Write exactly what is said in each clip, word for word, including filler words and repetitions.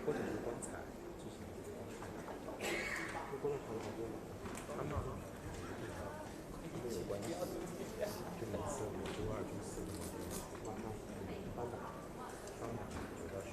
或者是棺材，之前的棺材。棺材好像没有关系，就每次我周二、周四的话，就晚上翻打，翻打，主要是。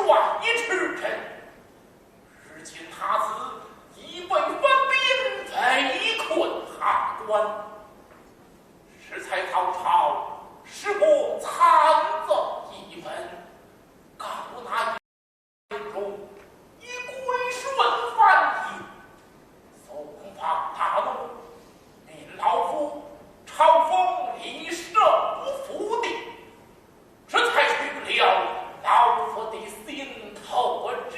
寡一之臣，如今他子已被番兵围困函关，适才曹操使我参奏一本，告那 中，以归顺藩尹，宋方大怒，命老夫抄封李胜府的，适才取了老夫的心头之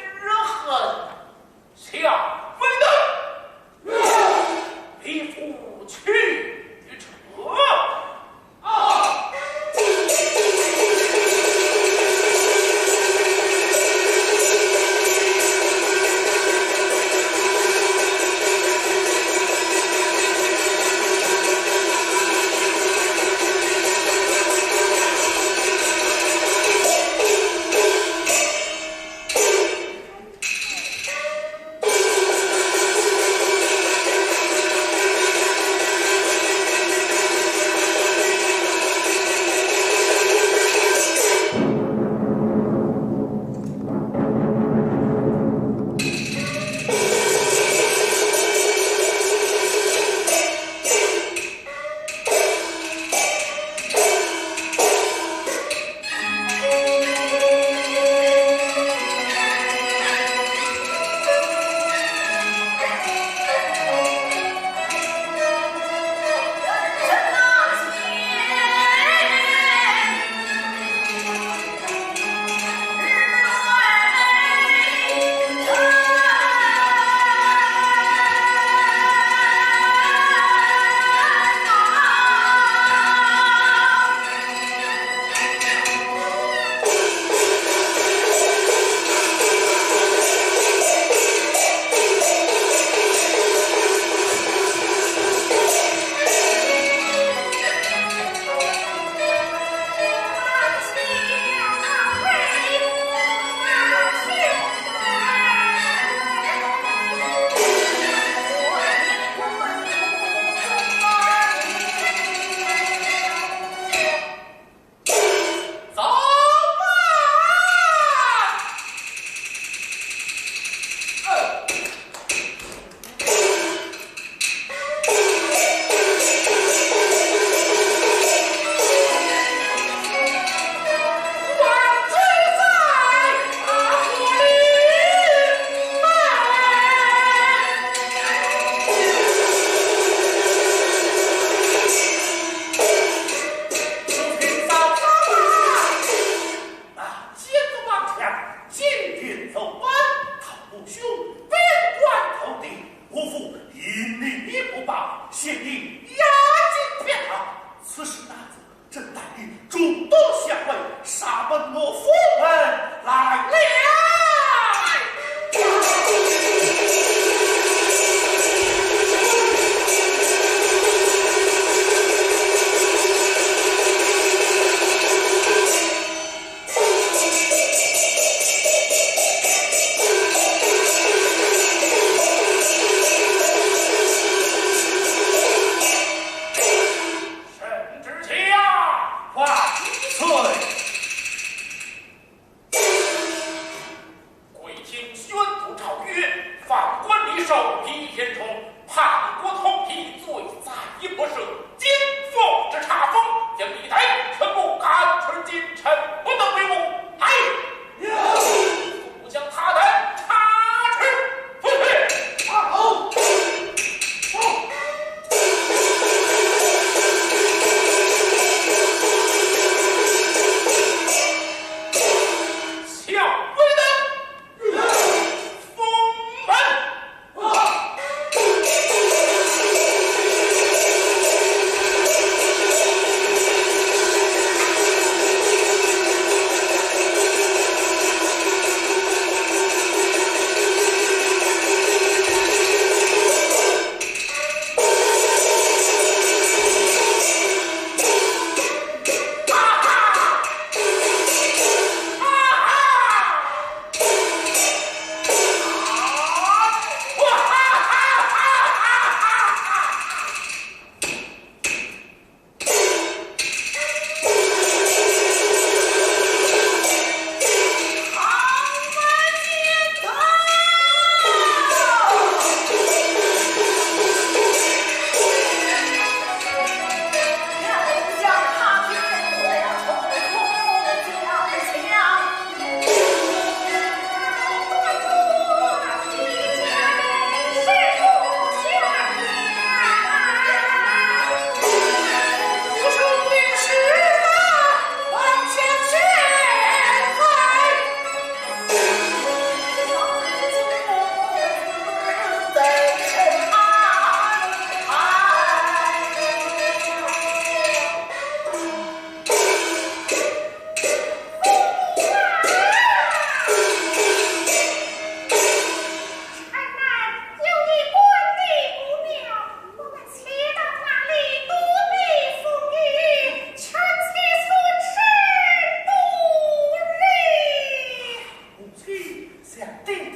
想爹爹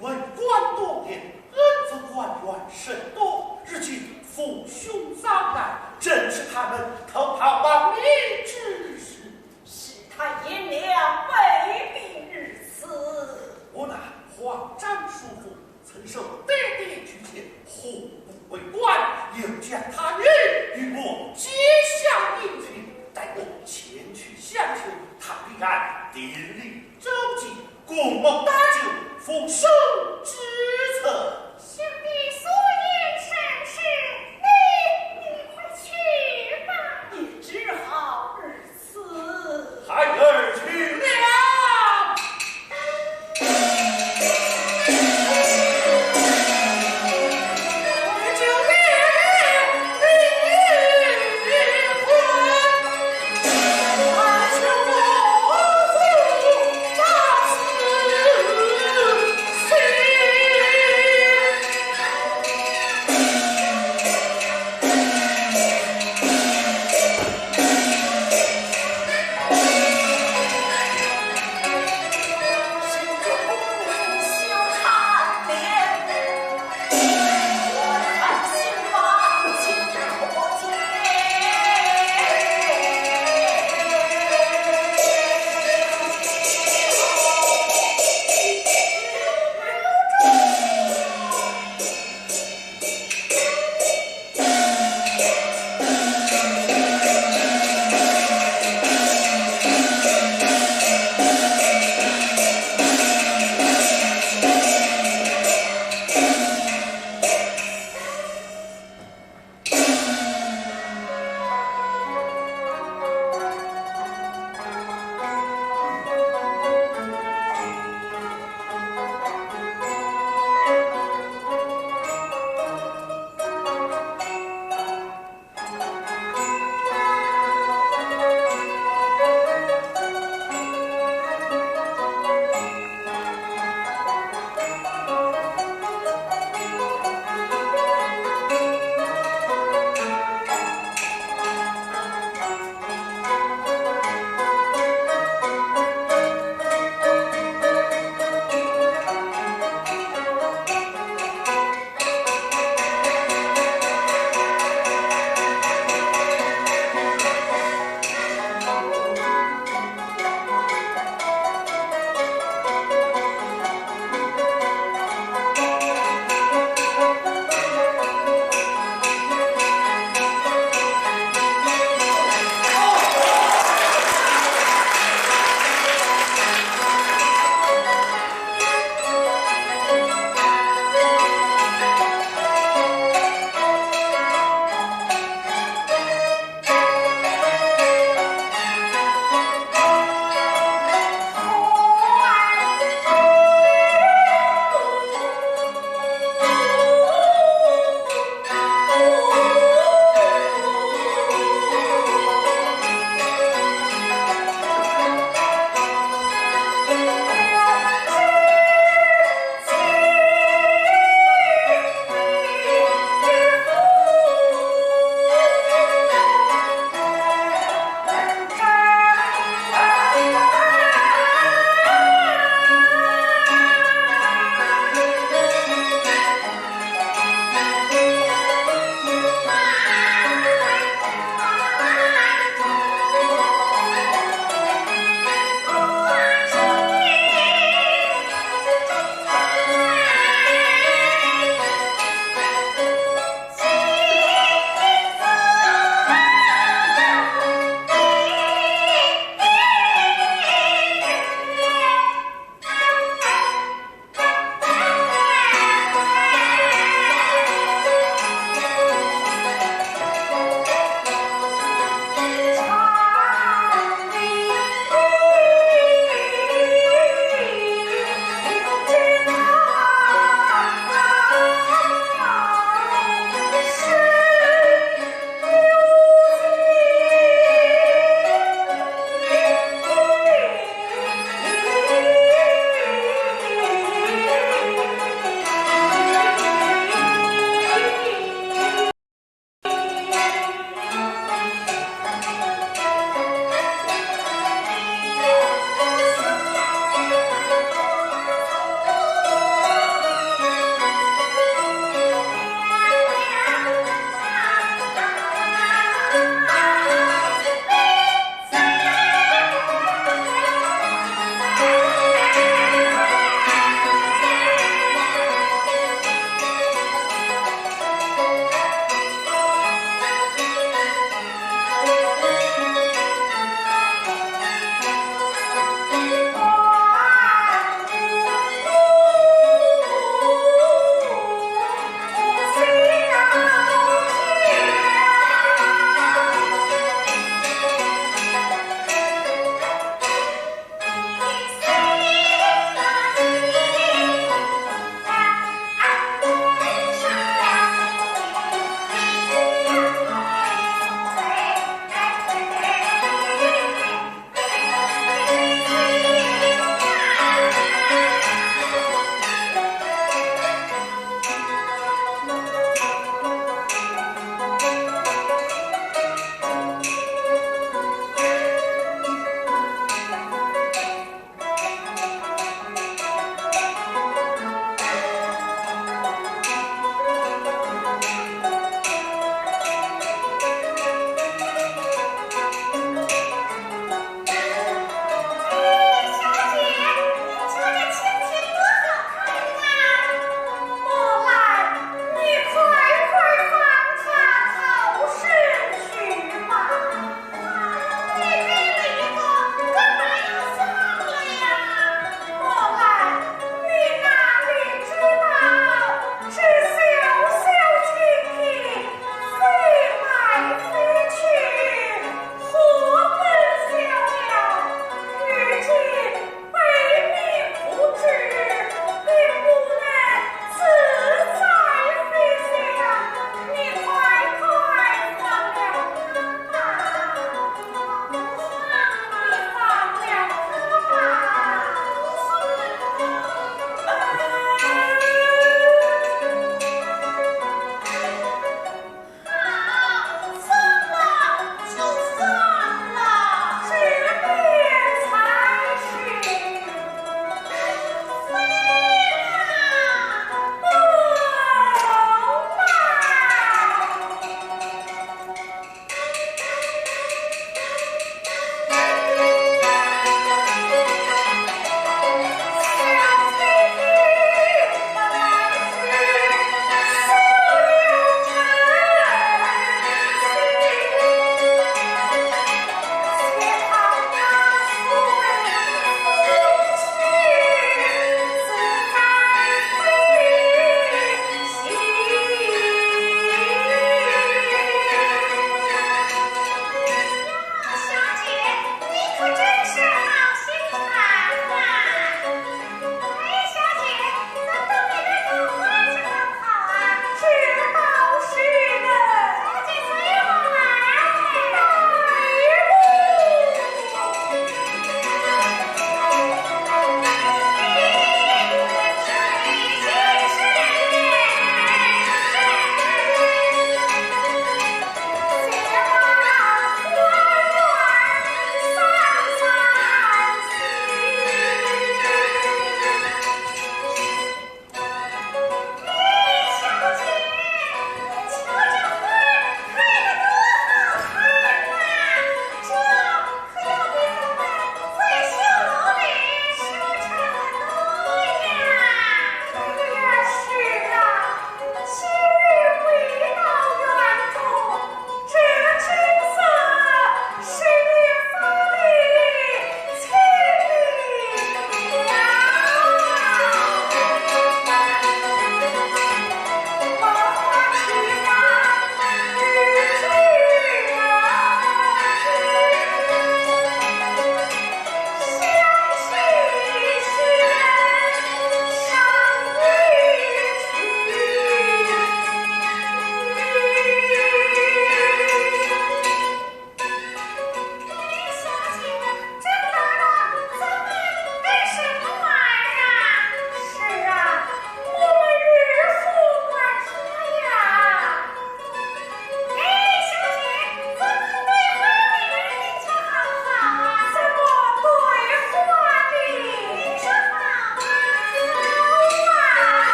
为官多年，恩泽官员甚多，如今父兄遭难，正是他们投靠亡命之时。是他贤良，未必如此。我那皇章书府，曾受爹爹举荐，户部为官，又将他女与我结下姻亲，待我前去相求，他必然鼎力 周济，共谋搭救，复生之策。兄弟所言甚是，你，你快去吧。也只好如此。孩儿去了。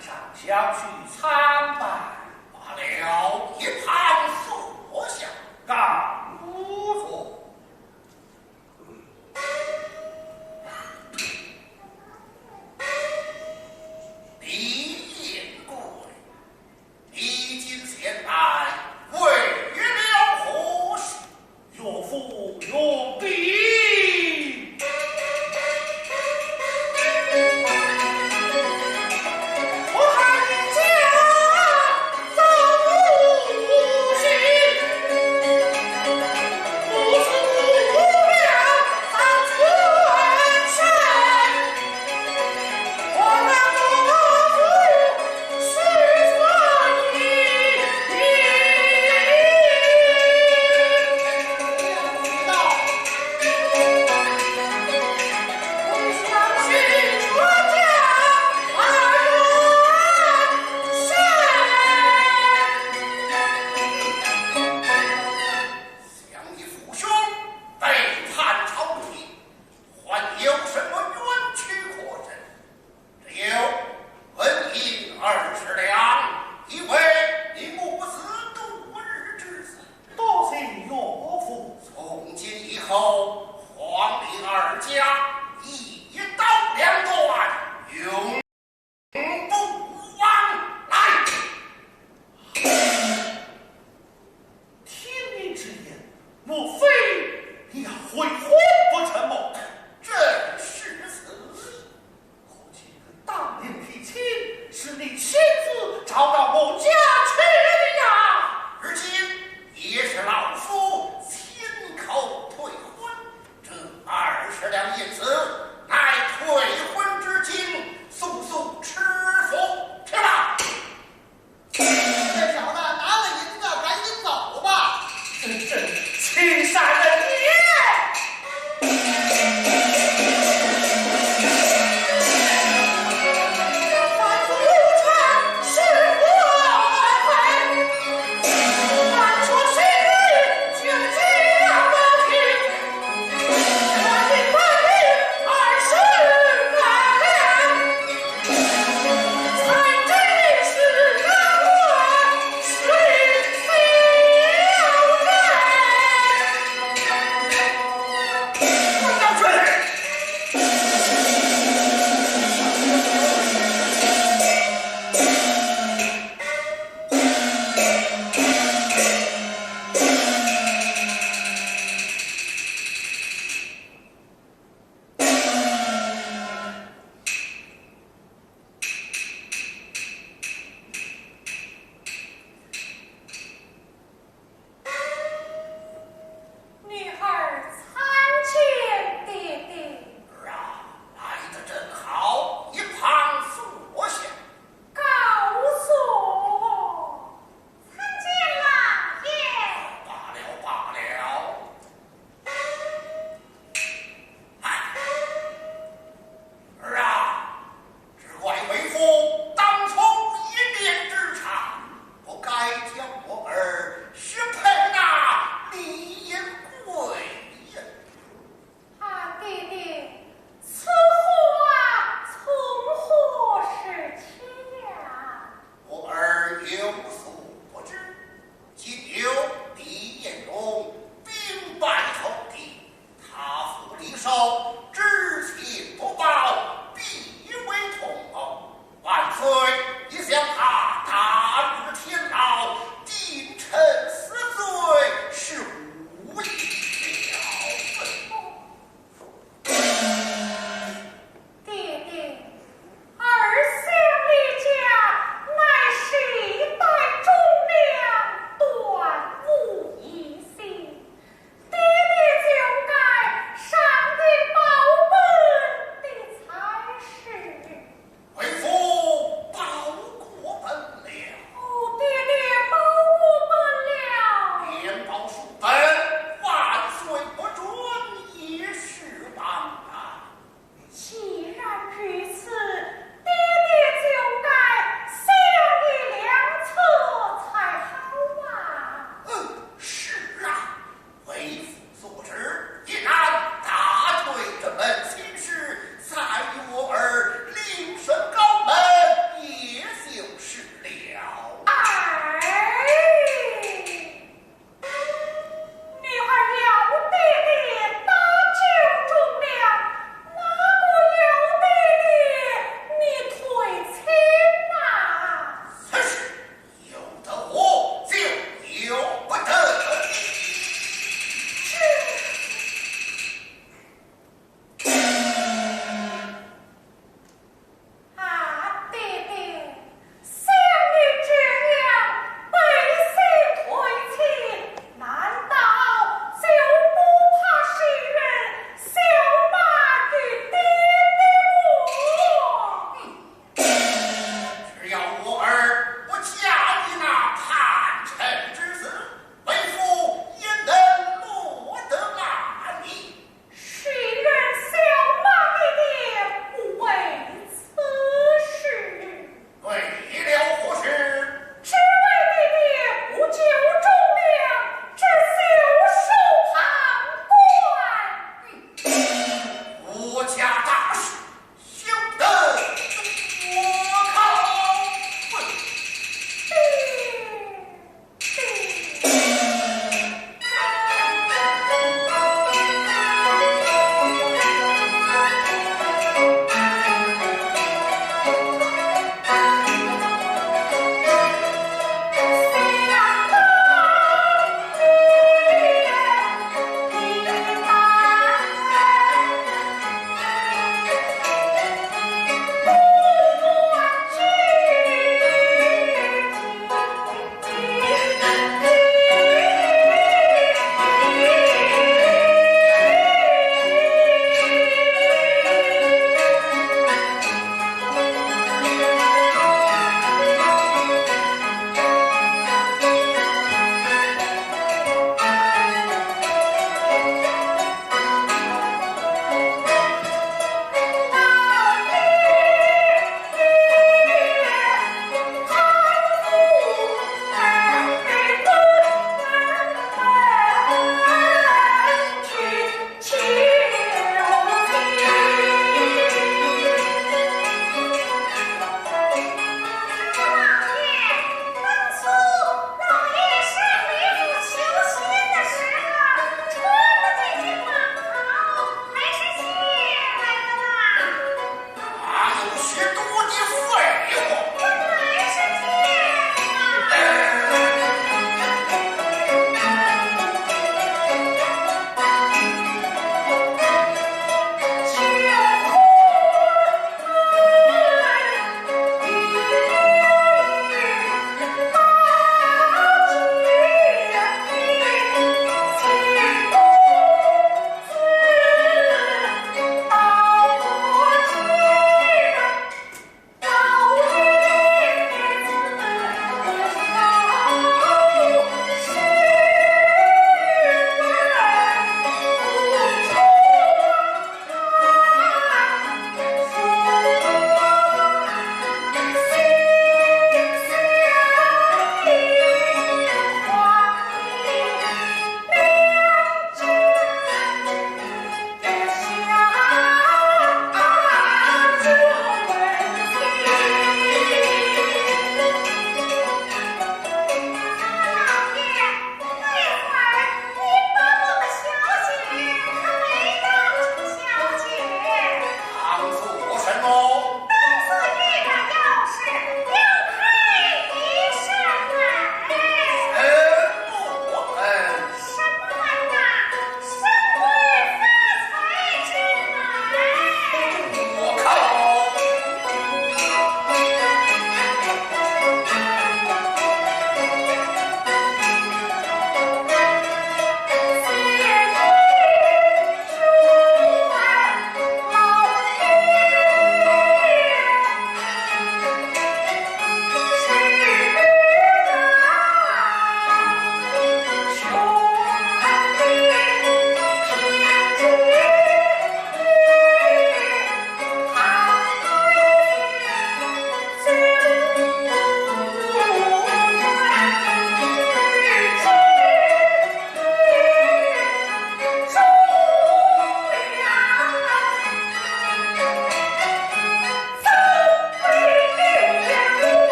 上小婿参拜。罢了，一旁坐下。告坐。李延贵，你今前来为了何事？ 岳父岳母。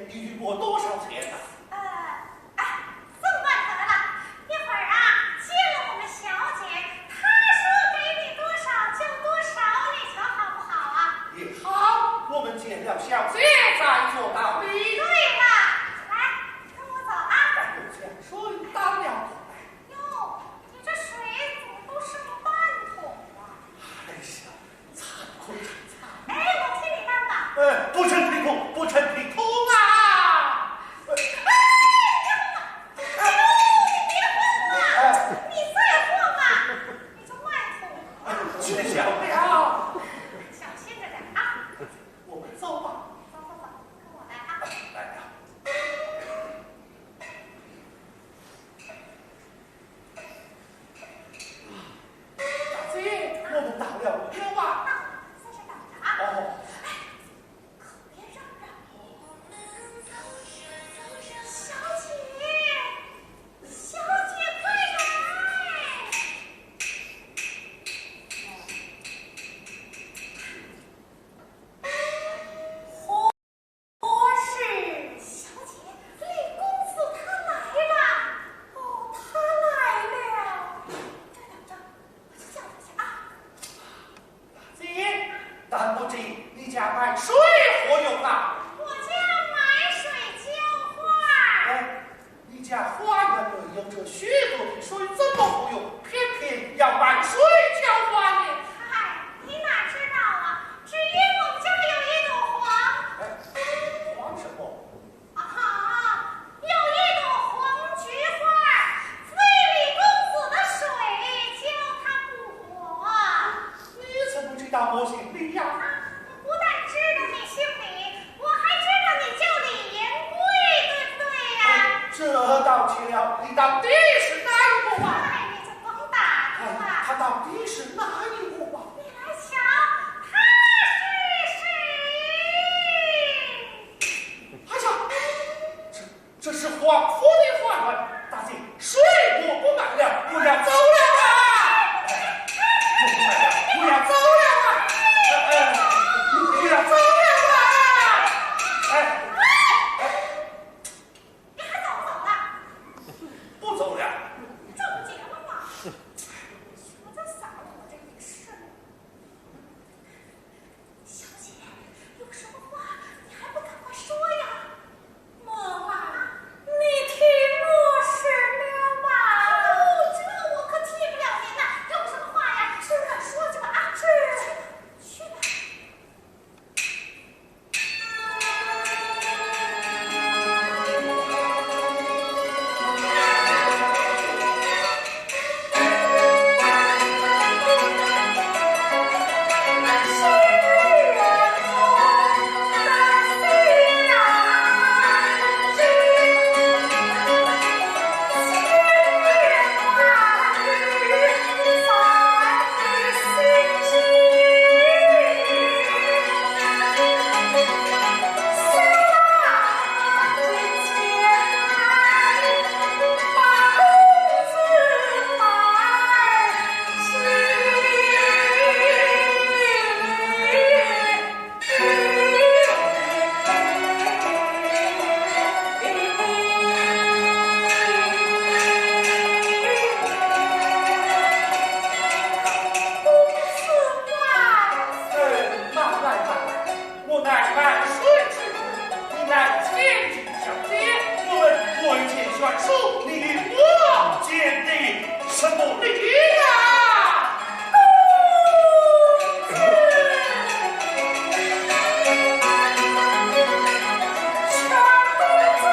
你与我多少钱呐？呃，哎，这么办得了，一会儿啊，见了我们小姐，她说给你多少就多少，你瞧好不好啊？也好，我们见了小姐再做道理。对了，来，跟我走啊。哎呦，这样说倒了过来。哟，你这水怎么都剩了半桶啊？哎呀，惭愧，惭愧。哎，我替你担吧。呃，不成体统，不成体统啊！哎，你别晃啊！你别晃啊！哎。你再晃啊，你就卖头了。哎，取消了。小心着点啊。我们走吧。走，走，走，跟我来啊。来呀。 大姐，我们到了，有吧？在这等着啊。哦。哎，可别嚷嚷。小姐，小姐，快来！ 博士，小姐，李公子他来了。哦，他来了。再等着，我去叫他去啊。大姐，但不知你家买水何用啊？我家买水浇花。哎，你家花园内有这许多的水，怎么不用，偏偏要买水浇花呢？嗨，你哪知道啊？只因我们家有一朵黄……哎，黄什么？ 啊，有一朵黄菊花，非李公子的水浇它不活。你怎么知道我姓李呀？啊，我不但知道你姓李，我还知道你叫李银贵，对不对呀？哎，这倒奇了，你到底是哪一个啊？哎，你就甭打听了。哎，他到底是哪一个啊？你来瞧，他是谁？ 哎呀，这，这是皇甫的花园，大姐，水我不卖了，我要走了啊！我不卖了，我要走了啊！哎，哎，我要走了啊！哎，哎，你还走不走了？不走了。这不结婚吗？我这嫂子，我这一身。 小姐，有什么话你还不赶快说呀？莫妈，你听我说了吧。哦，这我可替不了您呐。有什么话呀，尽管说去吧啊。去吧，去吧。慢来，慢来，我乃买水之人，你乃千金小姐，我们未曾选书，你与我见的什么礼呀？公子。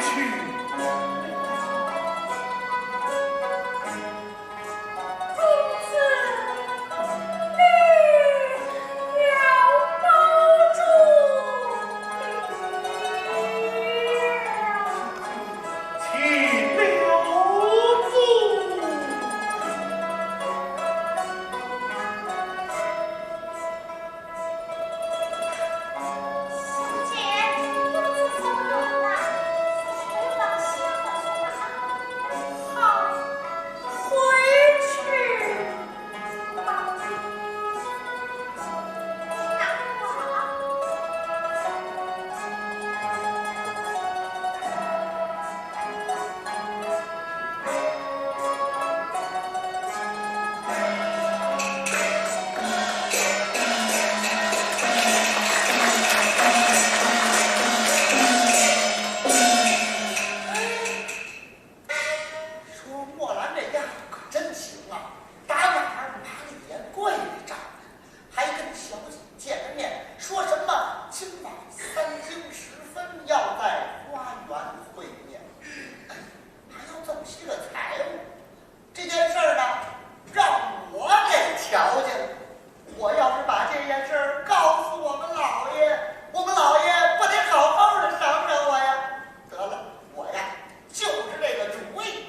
去。公子，你要保重。 请留步。姐，公子走远了，你放心吧。好，回去。 说墨兰这样可真行啊！打哪儿哪里也跪着，还跟小姐见个面，说什么今晚三更时分要在花园会面，哎，还要这么些个财物。这件事儿呢，让我给瞧见了。我要是把这件事儿告诉我们老爷，我们老爷不得好好的赏赏我呀？得了，我呀，就是这个主意。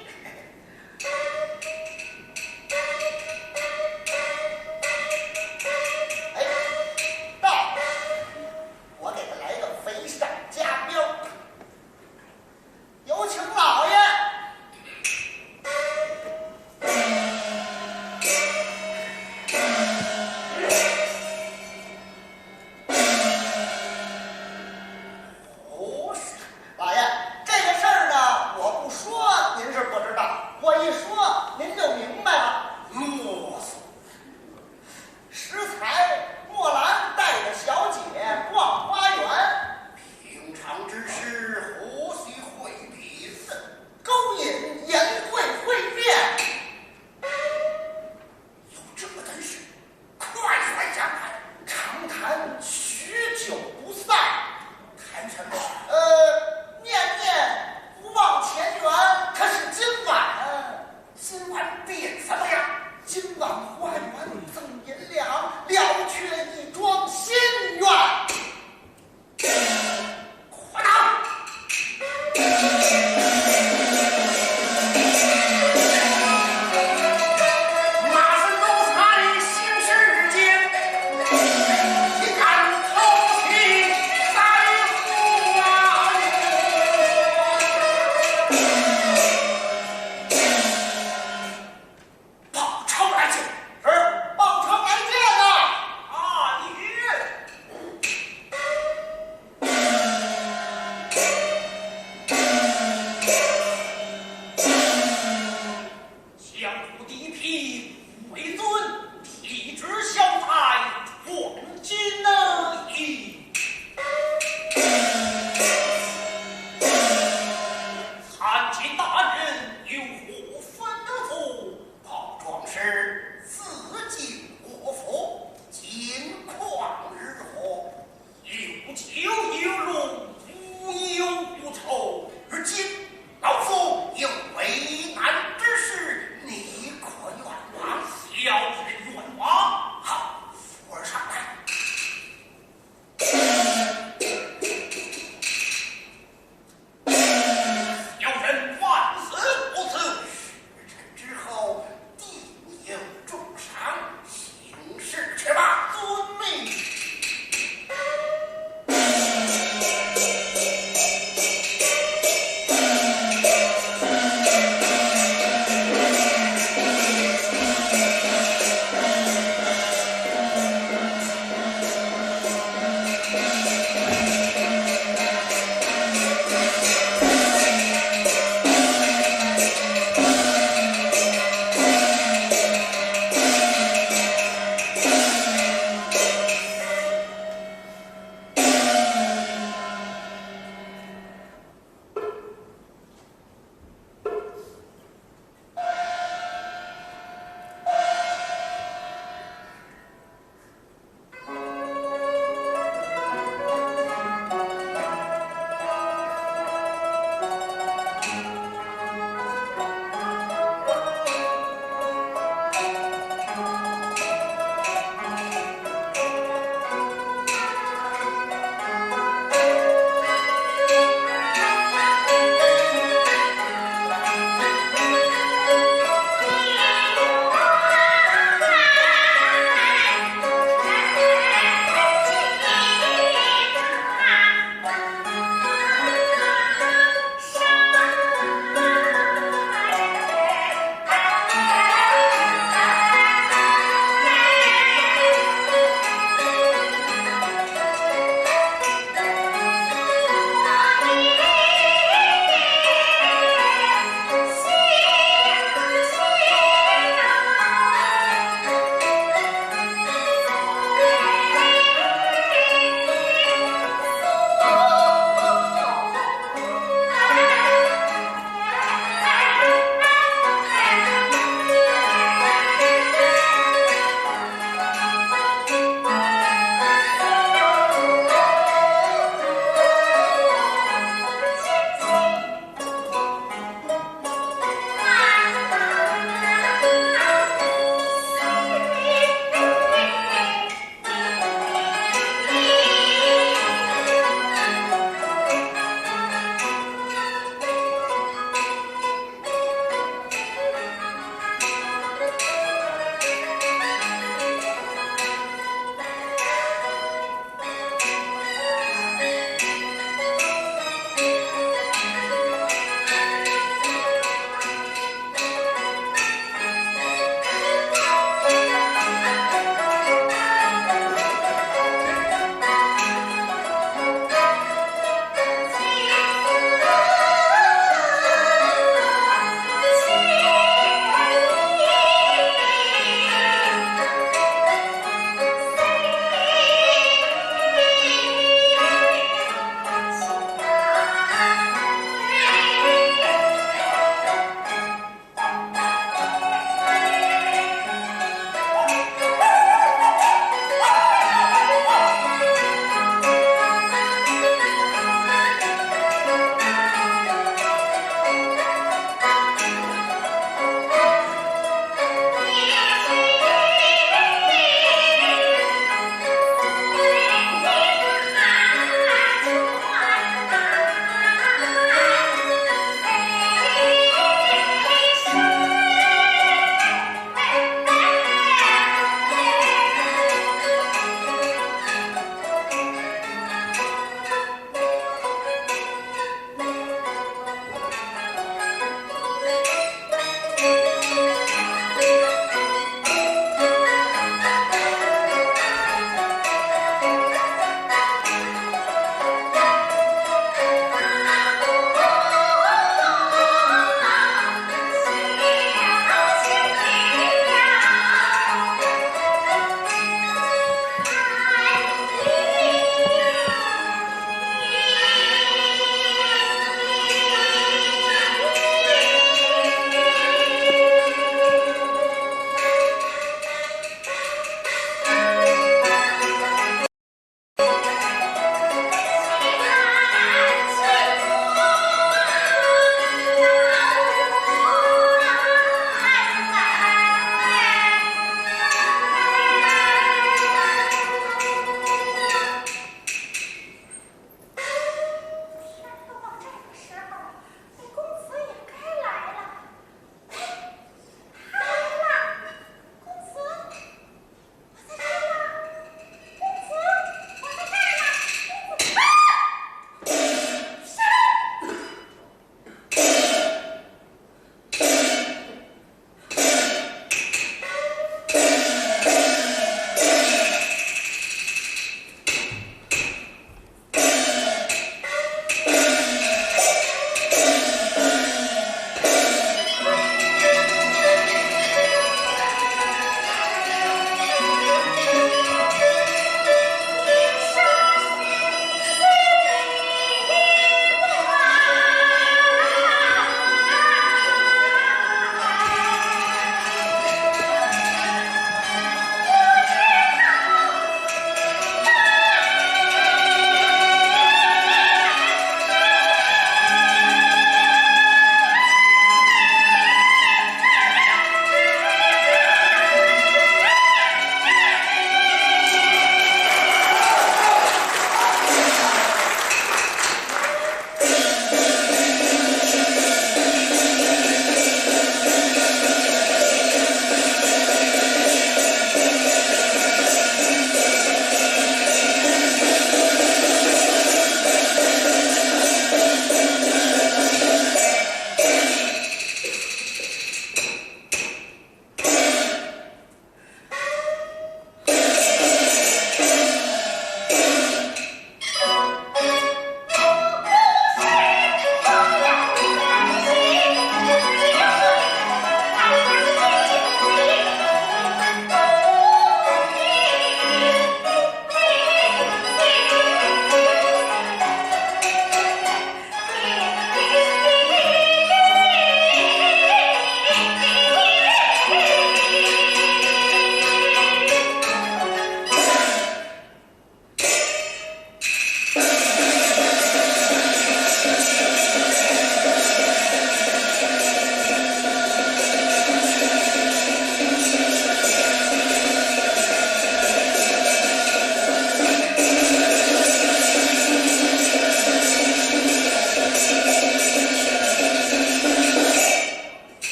哎，到，我给他来个飞上加标。有请老爷。哦，老爷，这个事儿呢，我不说您是不知道，我一说您就明白了。啰嗦。 适才墨兰带着小姐逛花园，平常之事何须会别？勾引颜贵会面，有这等事，快快安排，长谈许久不散。谈什么？呃，念念不忘前缘，可是今晚 今晚点什么呀？今晚花园赠银两，了却一桩心愿。快打！马上都在兴师间，你敢偷听在乎啊？ 报仇来见。是，报仇来见呐！啊，你。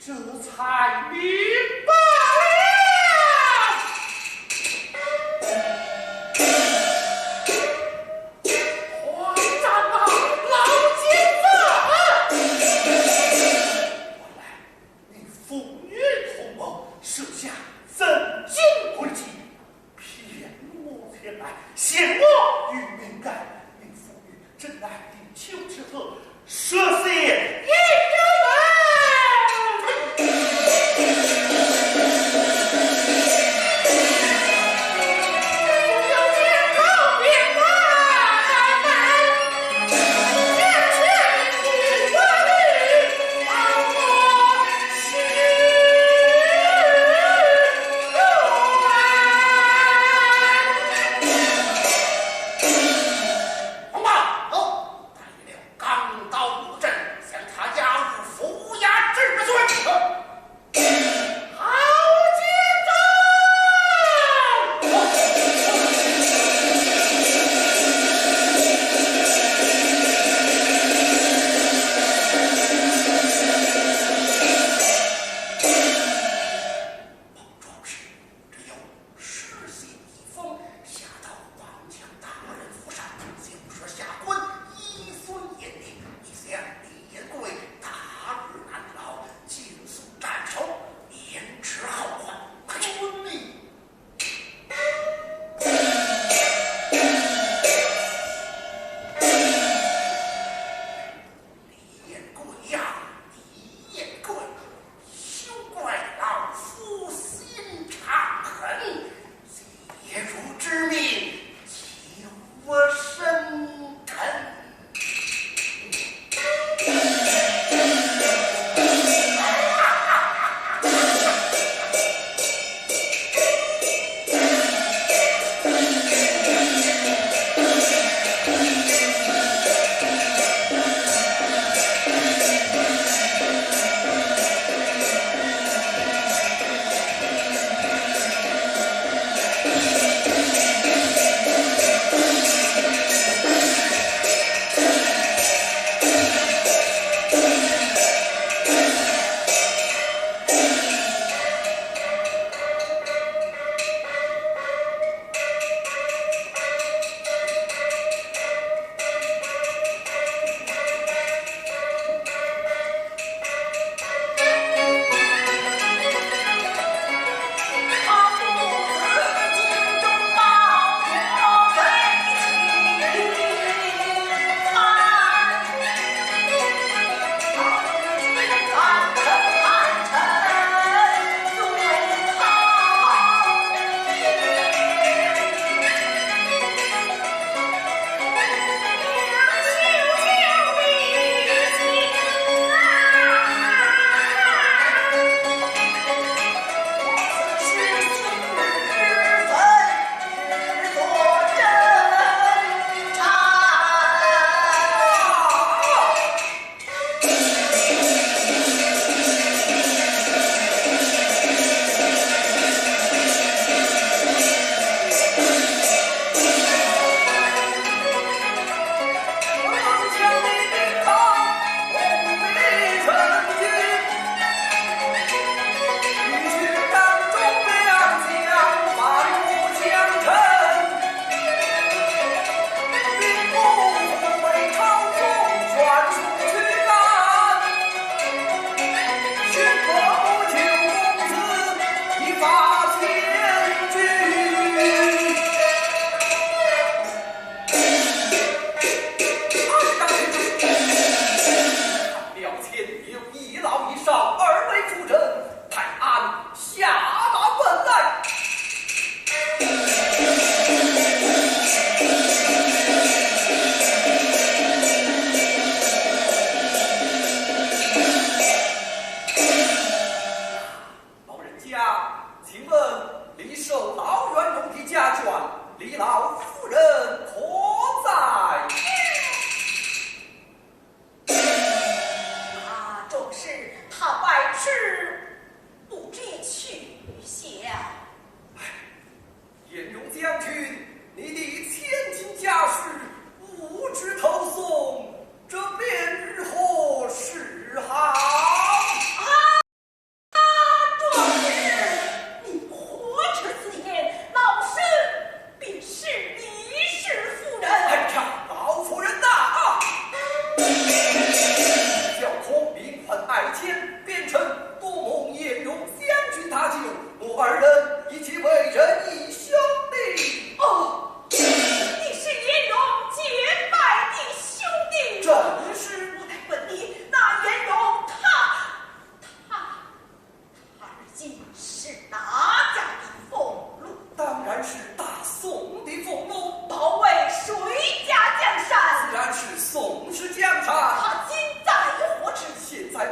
这才明白了。慌张啊，老奸贼！原来你父女同谋，设下真经诡计，骗我前来，陷我于命案，令父女这难以求之后， 说是一个人。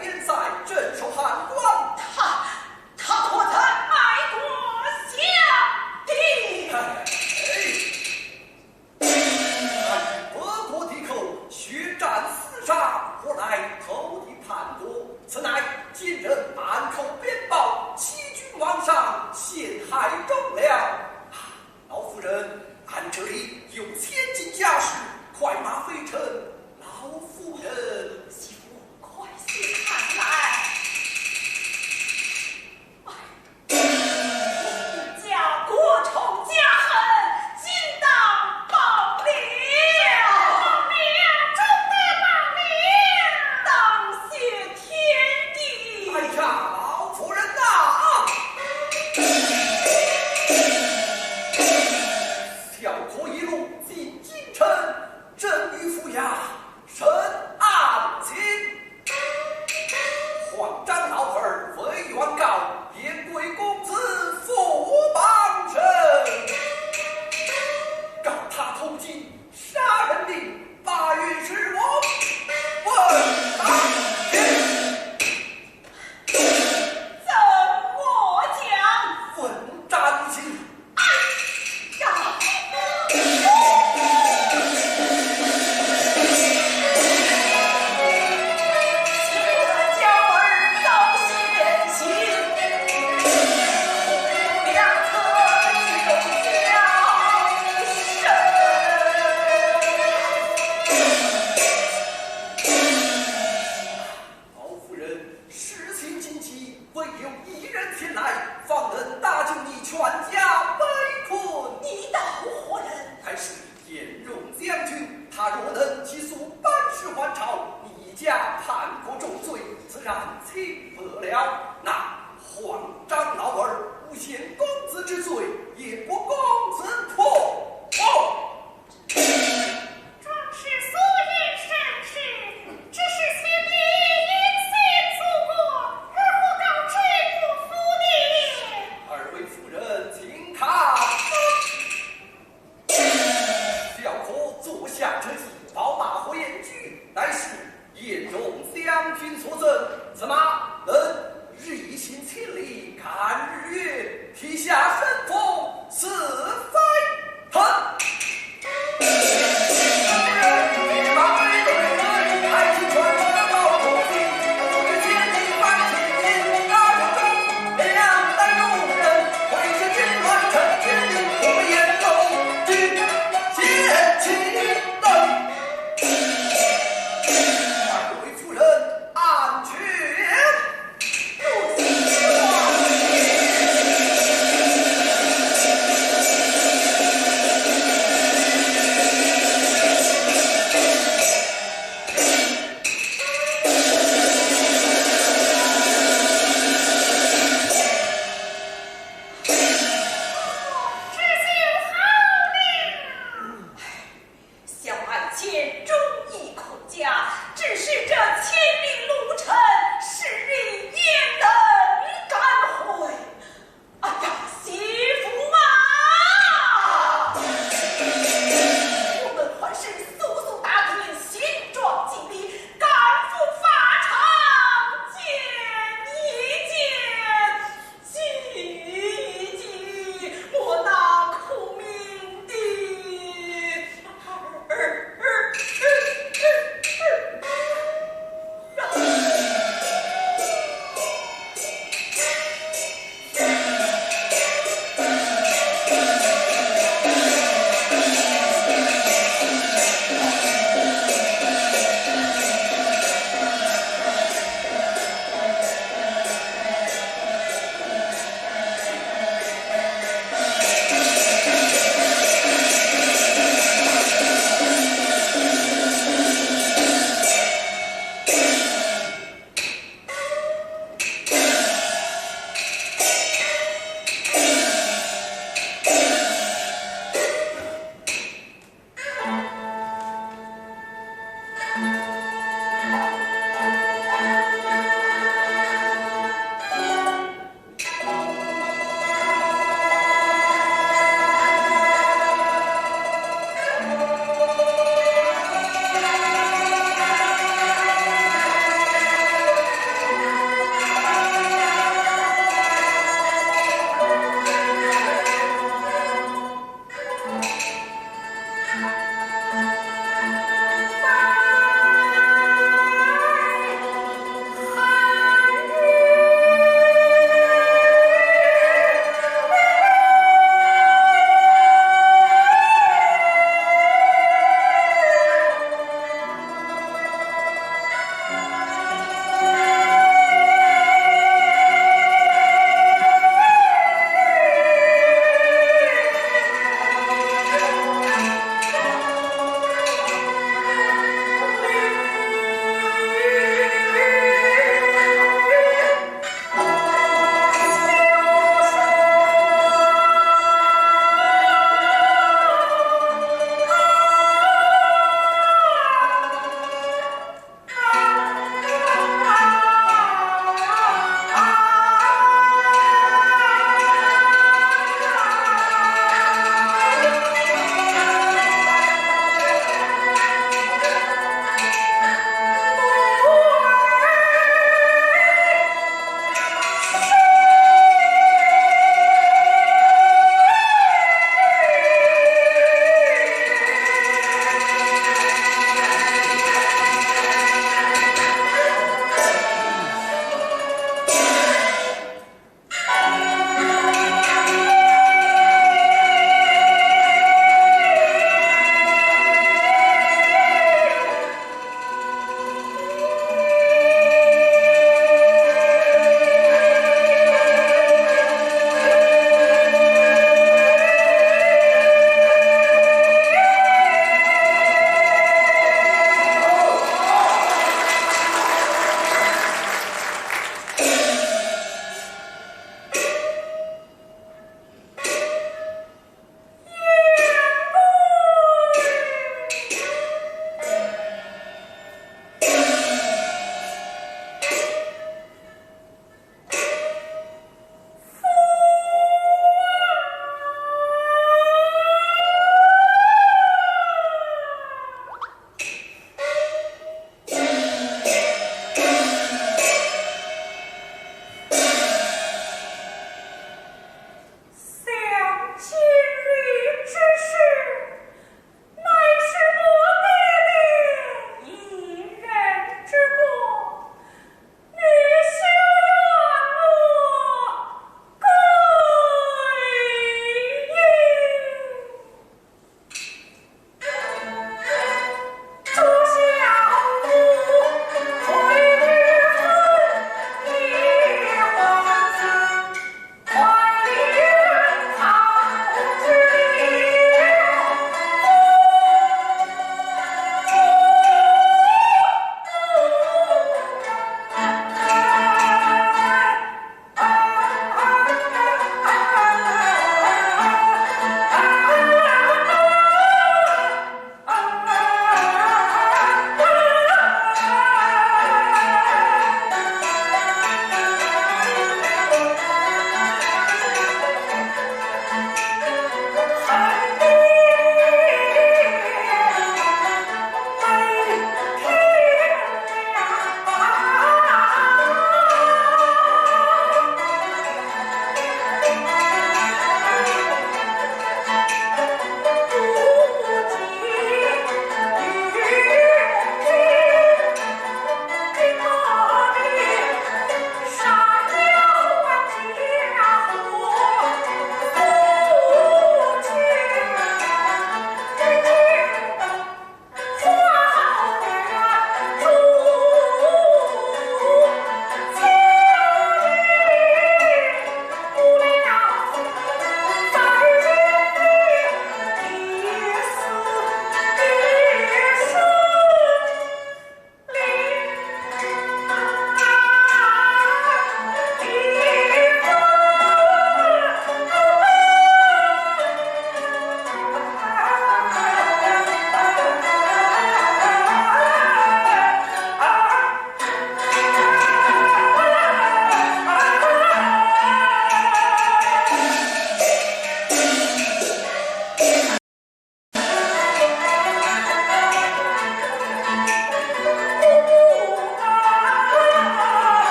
边塞，镇守汉关。他，他可曾卖国降帝？哎，他与北国抵寇，血战厮杀，后来投抵叛国。此乃奸人暗口边报，欺君罔上，陷害忠良。 老夫人，俺这里有千金家书，快马回呈老夫人。媳妇，快些看来。哎，你家国仇家恨，今当报了。报了，终得报了。当谢 天地。哎呀，老夫人呐！小可一路进京城，朕与府衙甚安心。皇长老儿魏元诰，言贵公子父亡身，告他通京， 杀人命，八月十五，问斩。怎么讲？问斩刑。哎呀！老夫人，事情紧急，唯有一人前来，方能搭救你全家围困。你道何人？乃是 晏荣将军，他若能起诉班师还朝，你家叛国重罪自然轻不得了。那皇长老儿诬陷公子之罪，也不公子破。哦，壮士所言甚是，只是先帝因信作恶，如何告知我府呢？二位夫人，请看。 小可做下这一宝马回京，乃是晏荣将军所赠，此马能日行千里，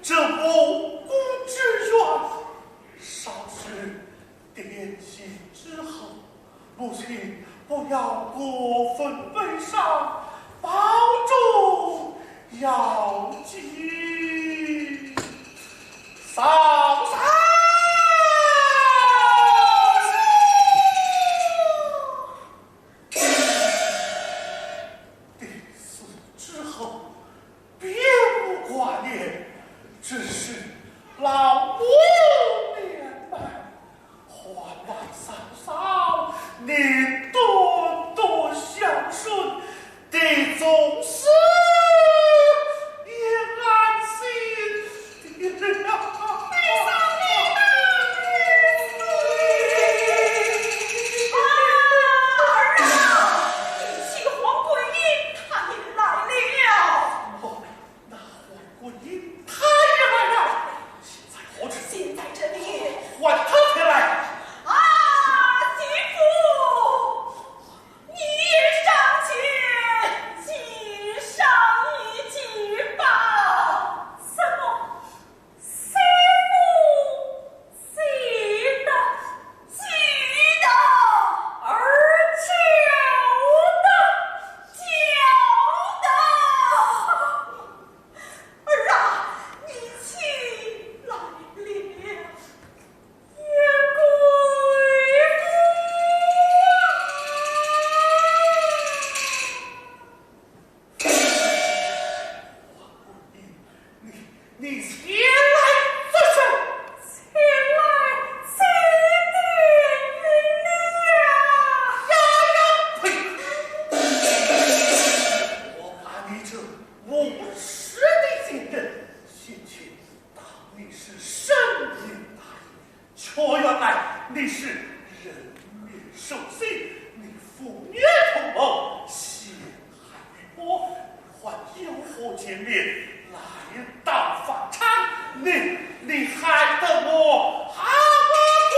这无辜之冤，稍事点醒之后，母亲不要过分悲伤，保重要紧。嫂嫂。爹死之后，别无挂念，只是老母年迈，还望嫂嫂你多多孝顺，爹总是也安心的了。儿啊，你去还桂英，她也来了。 那还桂英她也来了，现在何处？现在这里。唤她前来。啊，媳妇，你上前，请上一请吧。什么？媳妇 急的，急的，儿叫的，叫的。儿啊，你起来了，鄢贵公啊。 你，你前来做甚？前来祭奠鄢娘。呀呀，呸！我把你这无耻的贱人，先前当你是生人大义， 却原来你是人面兽心，你父女同谋，陷害于我，还有何颜面来到方舱？你，你害得我好无辜！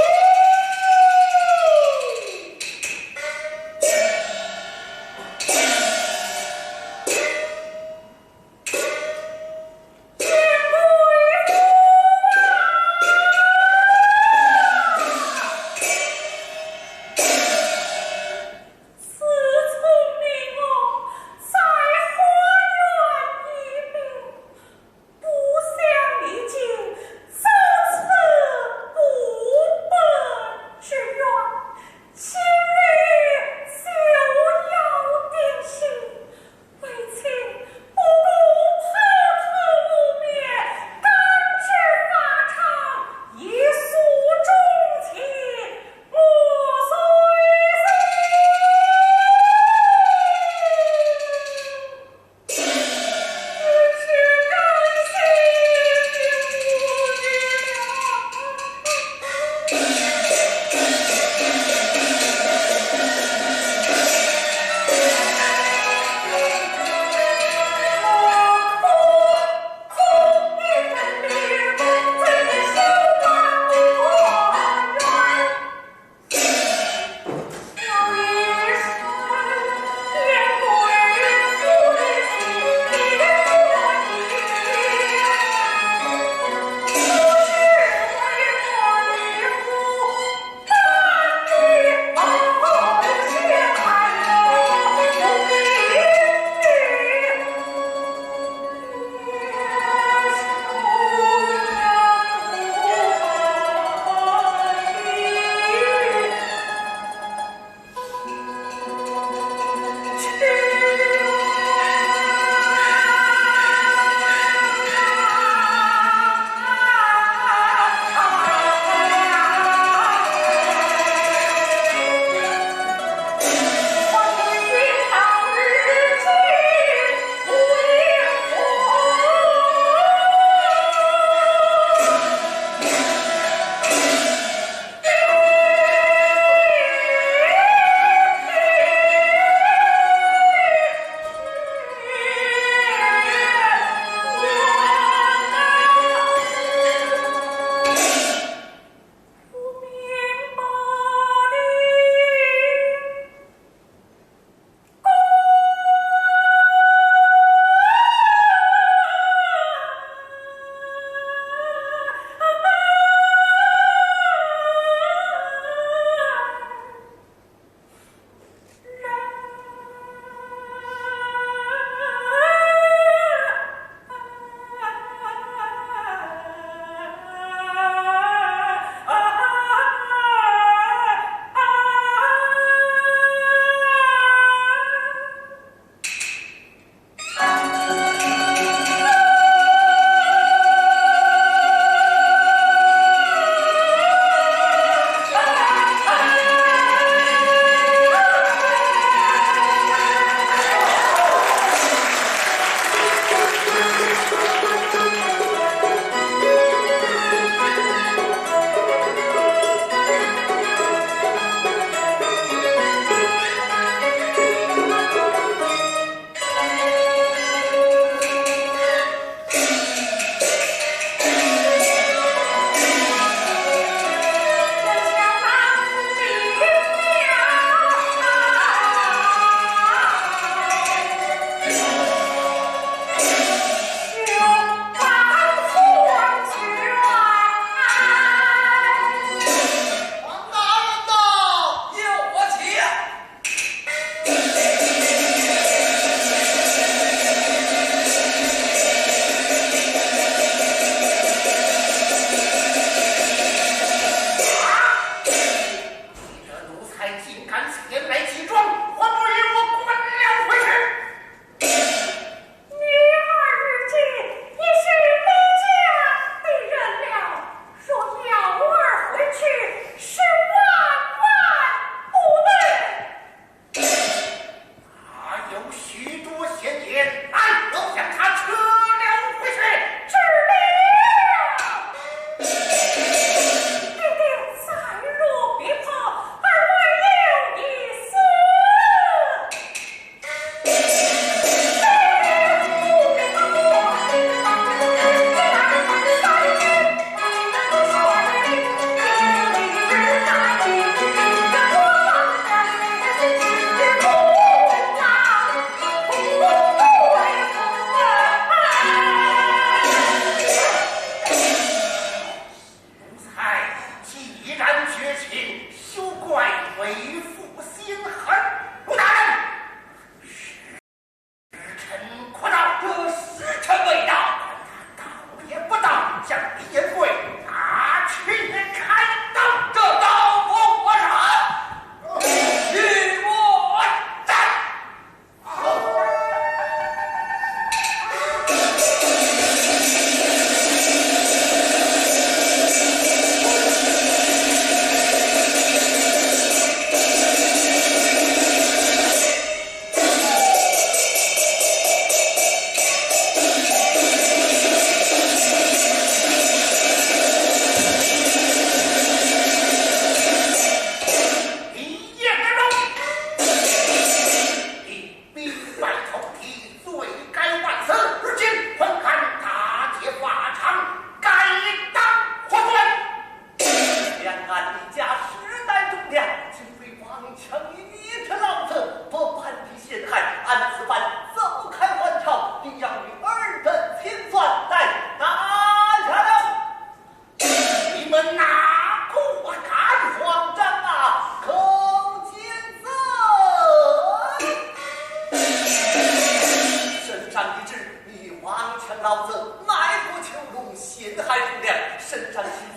还有点生长期